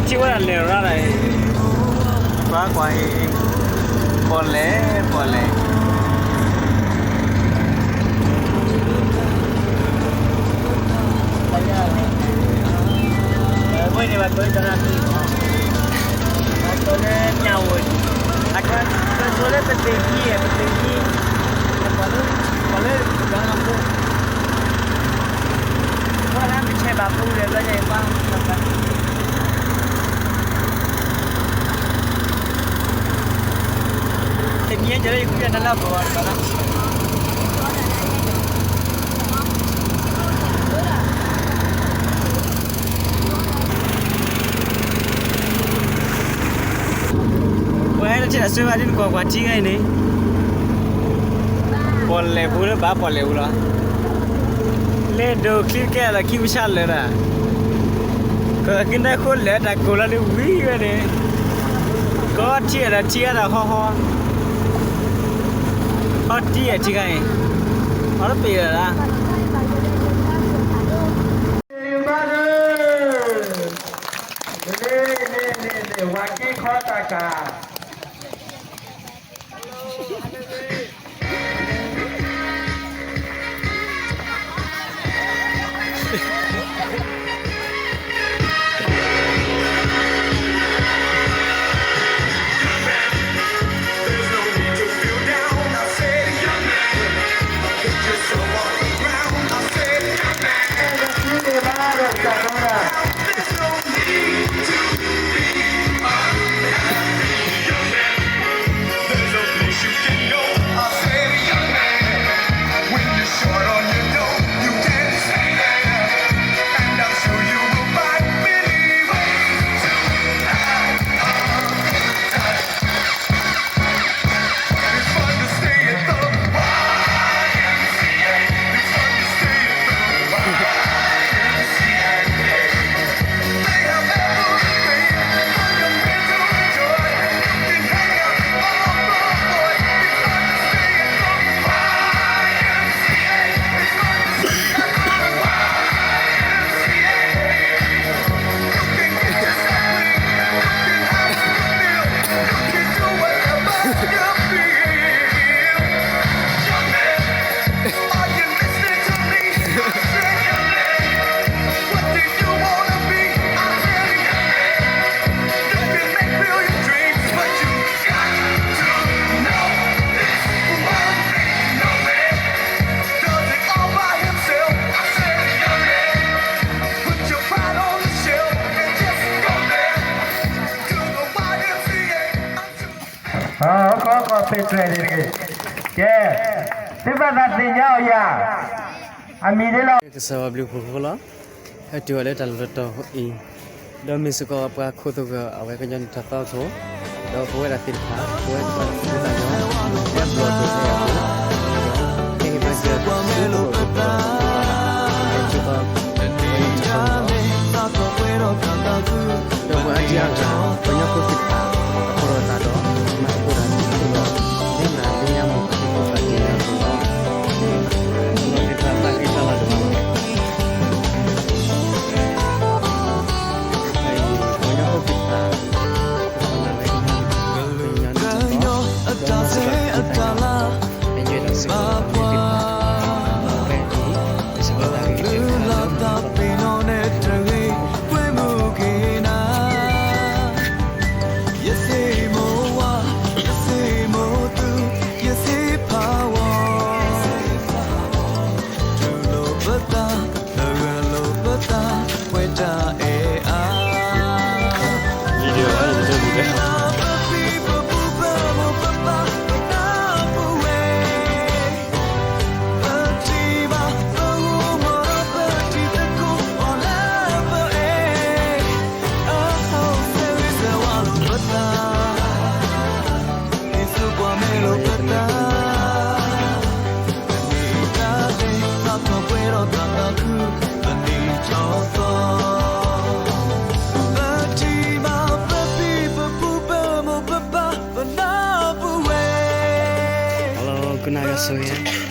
ထံၣ်ဝဲဒၣ်လဲၤရါဒၣ်အံၤ, ပှၤကွၢ်အံၤ, ပီၣ်လဲၣ်, ပီၣ်လဲၣ်, ဝဲန့ၣ်ဘၣ်ကၢတရၣ်, ဘၣ်ကၢလၢညါဝဲ, အကၢလၢပတ့ၢ်ဟံၣ်, ပတ့ၢ်ဟံၣ်, ပီၣ်လၢ, ပီၣ်လၢ, ပီၣ်လၢ, ပီၣ်လၢ, ပီၣ်လၢ, ပီၣ်လၢ, ပီၣ်လၢ, တနံၤညါလၢယဃုယၤနလၢပှၤဘၣ်, ပှၤဟဲလၢထံၣ်တၢ်ဆၢဖးဒ်နကွၢ်ကွၢ်ထံဂၤအံၤန့ၣ်, ပီၣ်လဲၣ်ပူၤလၢဘၣ်ပီၣ်လဲၣ်ပူၤလီၤ, လဲၤဒိးချံကဲလီၤခံကဆၣ်လၢာ်ဒၣ်, ကက့ၤနဲၣ်ဃိလဲၤတၢ်ကိၢ်လီၤလၢဝံၤဝဲန့ၣ်, ကီထံၣ်အတၢ်ထံဂၤတၢ်ဟီဟီ, ဟီတံၢ်အထံဂၤအံၤ, အီတပ့ၤလၢာ်ဒၣ် ဝၤက့ခီတၢ်ကၤ, ကဲ, သုဘၣ်သးသ့ၣ်ညါအီၤယၤ, အမံၤဒ်လီၤ. ကစၢ်ယွၤဘျုးဖှိၣ်ဖိလီၤ. ဟဲတုၤအီၤလၢတၢ်လီၢ်တတီၤအံၤ, ဒီးမ့ၢ်စ့ၢ်ကီးပှၤခိၣ်သဂၢၢ်အဝဲကညီနံၣ်ထီၣ်သီအခိၣ်, ဒီးပဝဲဒၣ်သ့ၣ်တဖၣ် ပဝဲသ့ၣ်တဖၣ် ဟဲဘျီၣ်ဒိၣ်ဖဲအံၤ, ဒီးဟဲဟ့ၣ်ဘၣ်စၢၤ ဒီးပှၤအါတံၢ်အါဂၤ ပှၤကညီဖိသ့ၣ်တဖၣ် အဖီၣ်ထီၣ်သးဒီး မၤသကိးတၢ်သ့ၣ်တဖၣ်ဒီး ဒ်မ့ၢ်လၢညါမ့ၢ် ပှၤသ့ၣ်တဖၣ် ပှၤကညီဖိသ့ၣ်တဖၣ် ကနၣ်ဂၤဆိၣ်ဂ့ၤ